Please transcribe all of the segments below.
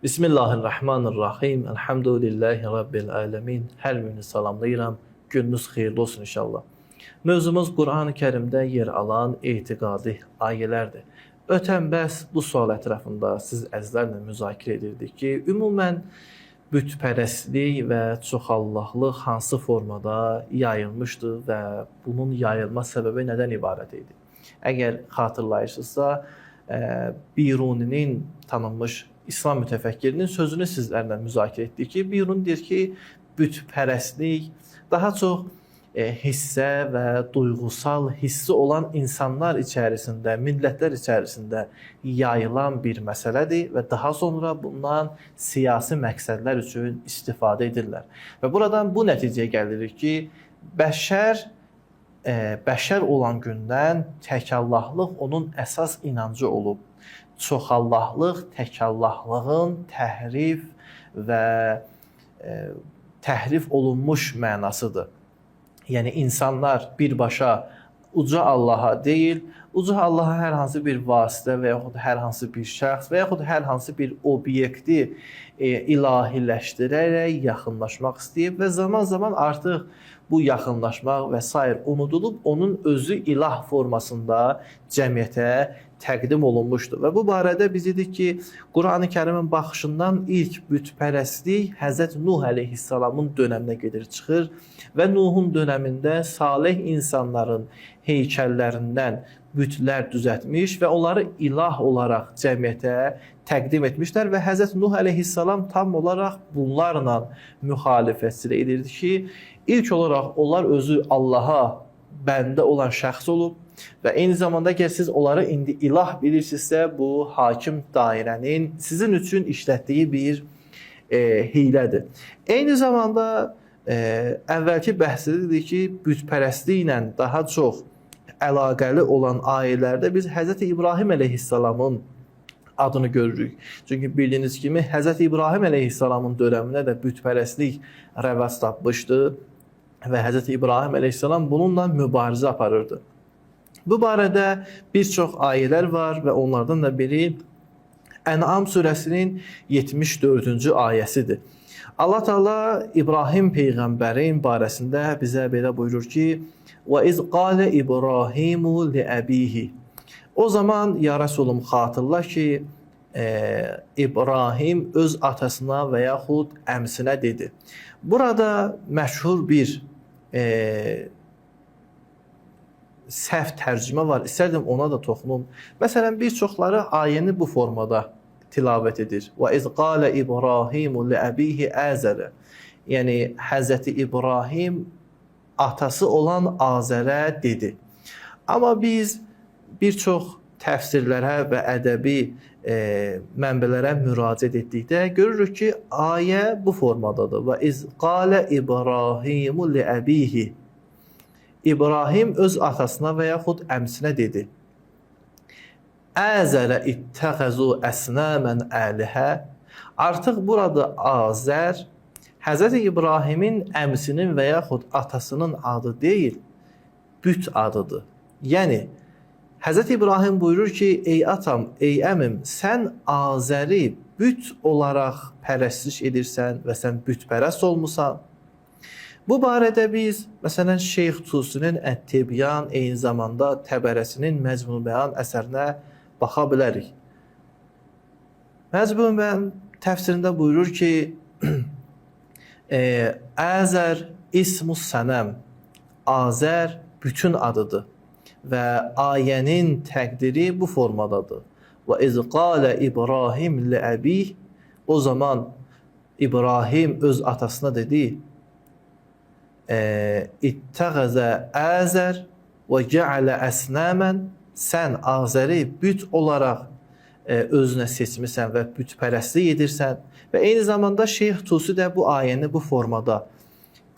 Bismillahirrahmanirrahim. Elhamdülillahi Rabbil alemin. Hər birini salamlayıram. Gününüz xeyirli olsun inşallah. Mövzumuz Qur'an-ı Kərimdə yer alan etiqadi ayələrdir. Ötən bəhs bu sual ətrafında siz əzizlərlə müzakirə edirdik ki, ümumən bütpərəstlik və çoxallahlıq hansı formada yayılmışdı və bunun yayılma səbəbi nədən ibarət idi? Əgər xatırlayırsınızsa, Biruninin tanınmış İslam mütəfəkkirinin sözünü sizlərlə müzakirə etdik ki, Biruni deyir ki, bütpərəstlik daha çox hissə və duyğusal hissi olan insanlar içərisində, millətlər içərisində yayılan bir məsələdir və daha sonra bundan siyasi məqsədlər üçün istifadə edirlər. Və buradan bu nəticəyə gəlirik ki, bəşər olan gündən təkallahlıq onun əsas inancı olub. Çoxallahlıq təkallahlığın təhrif və təhrif olunmuş mənasıdır. Yəni insanlar birbaşa uca Allaha deyil, uca Allaha hər hansı bir vasitə və yaxud hər hansı bir şəxs və yaxud hər hansı bir obyekti ilahiləşdirərək yaxınlaşmaq istəyib və zaman-zaman artıq bu yaxınlaşmaq və sair unudulub, onun özü ilah formasında cəmiyyətə təqdim olunmuşdur. Və bu barədə biz dedik ki, Qur'an-ı Kərimin baxışından ilk bütpərəstlik Həzrət Nuh əleyhissalamın dönəminə gedir, çıxır və Nuhun dönəmində salih insanların heykəllərindən bütlər düzəltmiş və onları ilah olaraq cəmiyyətə təqdim etmişlər və Həzrət Nuh əleyhissalam tam olaraq bunlarla müxalifətçilik edirdi ki, ilk olaraq onlar özü Allaha bəndə olan şəxs olub və eyni zamanda əgər siz onları indi ilah bilirsinizsə, bu hakim dairənin sizin üçün işlətdiyi bir hilədir. Eyni zamanda əvvəlki bəhsdə dedik ki, bütpərəstliklə daha çox əlaqəli olan ayələrdə biz Həzrət İbrahim əleyhissalamın adını görürük. Çünki bildiyiniz kimi Həzrət İbrahim əleyhissalamın dönəmində də bütpərəstlik rəvac tapmışdı və Həzrət İbrahim əleyhissalam bununla mübarizə aparırdı. Bu barədə bir çox ayələr var və onlardan da biri Ən'am surəsinin 74-cü ayəsidir. Allah Teala İbrahim peyğəmbərin barəsində bizə belə buyurur ki: "Və iz qala İbrahimu li abihi." O zaman ya Rəsulum xatırla ki, İbrahim öz atasına və yaxud əmsinə dedi. Burada məşhur bir səhv tərcümə var. İstərdim ona da toxunum. Məsələn, bir çoxları ayəni bu formada tilavət edir. Və iz qala İbrahimu li abihi Azərə. Yəni Həzrəti İbrahim atası olan Azərə dedi. Amma biz bir çox təfsirlərə və ədəbi mənbələrə müraciət etdikdə görürük ki, ayə bu formadadır. Və iz qala İbrahimu li abihi. İbrahim öz atasına və yaxud əmsinə dedi. Əzərə ittəxəzu əsnəmən əlihə. Artıq burada Azər Həzrəti İbrahimin əmsinin və yaxud atasının adı deyil, büt adıdır. Yəni Həzrəti İbrahim buyurur ki, ey atam, ey əmim, sən Azəri büt olaraq pərəstiş edirsən və sən bütpərəst olmusan. Bu barədə biz, məsələn, Şeyx Tusinin Ət-Tibyan, eyni zamanda Təbərəsinin Məcmul Bəyan əsərinə baxa bilərik. Məcmul Bəyan təfsirində buyurur ki, Əzər ismus sənəm, Azər bütün adıdır və ayənin təqdiri bu formadadır. Və iz qalə İbrahim li əbih, o zaman İbrahim öz atasına dedi, İttəxəzə Azər və cəalə əsnəmən, sən Azəri büt olaraq özünə seçmisən və bütpərəstlik edirsən. Və eyni zamanda Şeyx Tusi də bu ayəni bu formada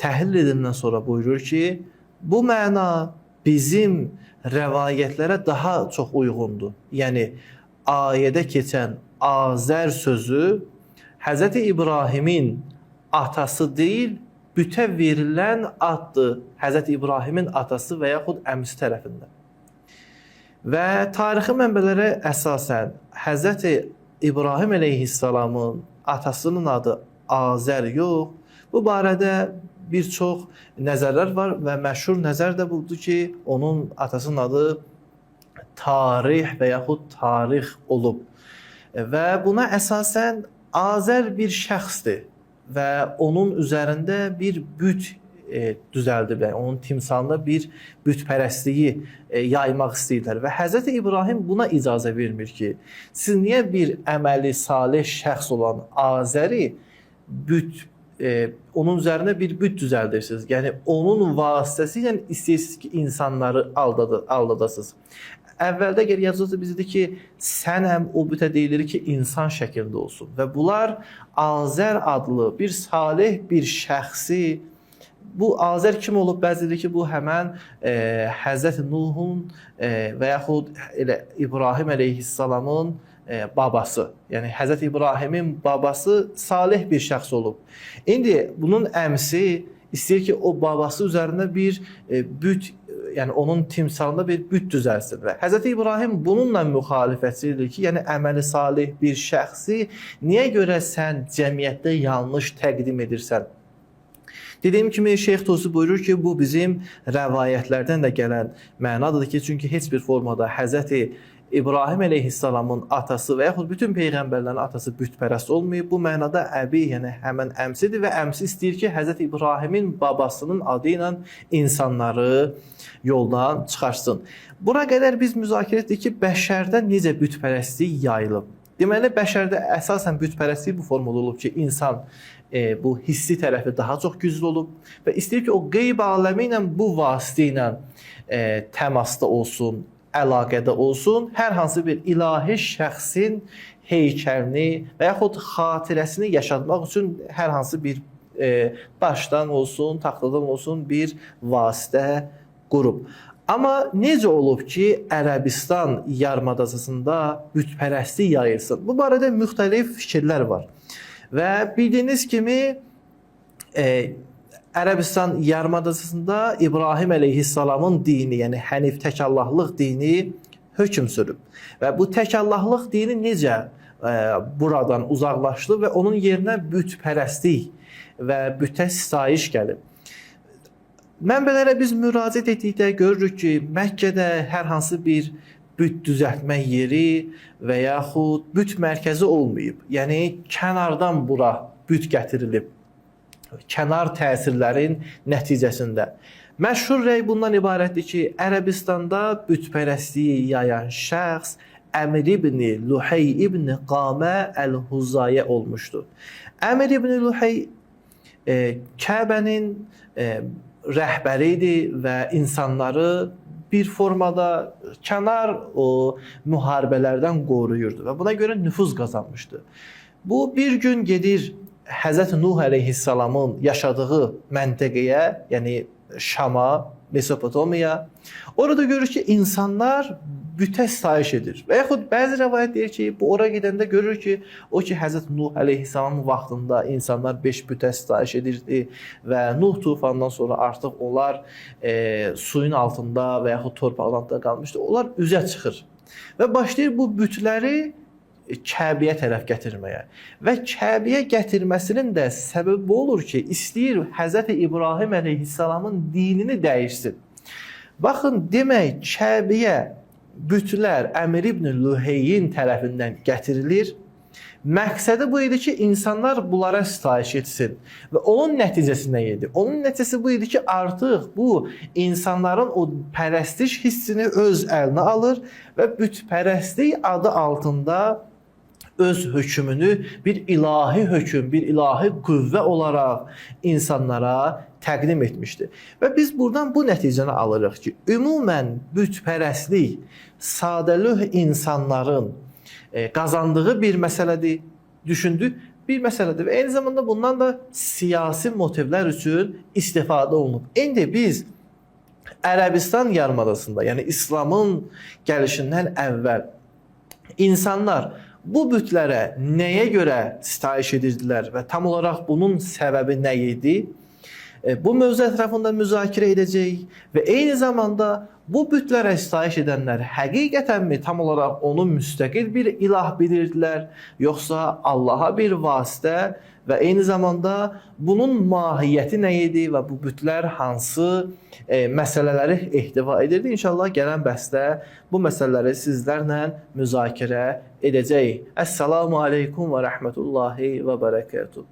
təhlil edəndən sonra buyurur ki, bu məna bizim rəvayətlərə daha çox uyğundur. Yəni ayədə keçən Azər sözü Həzrəti İbrahimin atası deyil, bütə verilən addır Həzrəti İbrahimin atası və yaxud əmisi tərəfindən. Və tarixi mənbələrə əsasən Həzrəti İbrahim əleyhissalamın atasının adı Azər yox. Bu barədə bir çox nəzərlər var və məşhur nəzər də budur ki, onun atasının adı Tarix və yaxud Tarix olub. Və buna əsasən Azər bir şəxsdir və onun üzərində bir büt düzəldiblər. Onun timsalında bir bütpərəstliyi yaymaq istəyirlər və Həzrəti İbrahim buna icazə vermir ki, siz niyə bir əməli salih şəxs olan Azəri büt onun üzərinə bir büt düzəldirsiniz. Yəni onun vasitəsilə istəyirsiniz ki, insanları aldadasınız. Əvvəldə gəlir yazılır bizdə ki, sənəm o bütə deyilir ki, insan şəklində olsun. Və bunlar Azər adlı bir salih bir şəxsi, bu Azər kim olub? Bəzi deyir ki, bu həmən Həzrəti Nuhun və yaxud elə İbrahim əleyhissalamın babası. Yəni Həzrəti İbrahimin babası salih bir şəxs olub. İndi bunun əmsi istəyir ki, o babası üzərində bir büt, yəni onun timsalında bir büt düzəlsin və Həzrəti İbrahim bununla müxalifətçidir ki, yəni əməli salih bir şəxsi niyə görə sən cəmiyyətdə yanlış təqdim edirsən? Dediyim kimi Şeyx Tusi buyurur ki, bu bizim rəvayətlərdən də gələn mənadır ki, çünki heç bir formada Həzrəti İbrahim əleyhissalamın atası və yaxud bütün peyğəmbərlərin atası bütpərəst olmayıb. Bu mənada əbi, yəni həmən əmsidir və əmsi istəyir ki, Həzrəti İbrahimin babasının adı ilə insanları yoldan çıxarsın. Bura qədər biz müzakirə etdik ki, bəşərdə necə bütpərəstlik yayılıb. Deməli, bəşərdə əsasən bütpərəstlik bu formada olub ki, insan bu hissi tərəfi daha çox güclü olub və istəyir ki, o qeyb aləmi ilə bu vasitə ilə təmasda olsun, əlaqədə olsun, hər hansı bir ilahi şəxsin heykəlini və yaxud xatirəsini yaşatmaq üçün hər hansı bir daşdan olsun, taxtadan olsun bir vasitə qurub. Amma necə olub ki, Ərəbistan yarımadasında bütpərəstlik yayılsın? Bu barədə müxtəlif fikirlər var. Və bildiyiniz kimi Ərəbistan yarımadasında İbrahim əleyhissalamın dini, yəni Hənif təkallahlıq dini hökm sürüb. Və bu təkallahlıq dini necə buradan uzaqlaşdı və onun yerinə bütpərəstlik və bütə sitayiş gəlib. Mənbələrə biz müraciət etdikdə görürük ki, Məkkədə hər hansı bir büt düzəltmə yeri və yaxud büt mərkəzi olmayıb. Yəni kənardan bura büt gətirilib. Kənar təsirlərin nəticəsində. Məşhur rəy bundan ibarətdir ki, Ərəbistanda bütpərəstliyi yayan şəxs Əmir ibn Luhey ibn Qamə əl-Huzayə olmuşdu. Əmir ibn Luhey Kəbənin rəhbəri idi və insanları bir formada kənar o müharibələrdən qoruyurdu və buna görə nüfuz qazanmışdı. Bu bir gün gedir Həzrəti Nuh əleyhissalamın yaşadığı məntəqəyə, yəni Şama, Mesopotamiyaya. Orada görür ki, insanlar bütə sitayiş edir. Və yaxud bəzi rəvayət deyir ki, bu ora gedəndə görür ki, o ki Həzrəti Nuh əleyhissalamın vaxtında insanlar 5 bütə sitayiş edirdi və Nuh tufanından sonra artıq onlar suyun altında və yaxud torpağın altında qalmışdı. Onlar üzə çıxır və başlayır bu bütləri Kəbəyə tərəf gətirməyə. Və Kəbəyə gətirməsinin də səbəbi bu olur ki, istəyir Həzrəti İbrahim əleyhissalamın dinini dəyişsin. Baxın, demək Kəbəyə bütlər Əmir ibn Luheyin tərəfindən gətirilir. Məqsədi bu idi ki, insanlar bunlara sitayiş etsin. Və onun nəticəsi nə idi? Onun nəticəsi bu idi ki, artıq bu insanların o pərəstiş hissini öz əlinə alır və bütpərəstlik adı altında öz hökmünü bir ilahi hökm, bir ilahi qüvvə olaraq insanlara təqdim etmişdi. Və biz buradan bu nəticəni alırıq ki, ümumən bütpərəstlik sadəlöh insanların qazandığı bir məsələdir, düşündü, bir məsələdir və eyni zamanda bundan da siyasi motivlər üçün istifadə olunub. İndi biz Ərəbistan yarımadasında, yəni İslamın gəlişindən əvvəl insanlar bu bütlərə nəyə görə sitayiş edirdilər və tam olaraq bunun səbəbi nə idi? Bu mövzu ətrafında müzakirə edəcəyik və eyni zamanda bu bütlərə sitayiş edənlər həqiqətənmi tam olaraq onu müstəqil bir ilah bilirdilər, yoxsa Allaha bir vasitə və eyni zamanda bunun mahiyyəti nə idi və bu bütlər hansı məsələləri ehtiva edirdi? İnşallah gələn bəhsdə bu məsələləri sizlərlə müzakirə edəcəyik. Əssalamu aleykum və rəhmətullahi və bərəkətuh.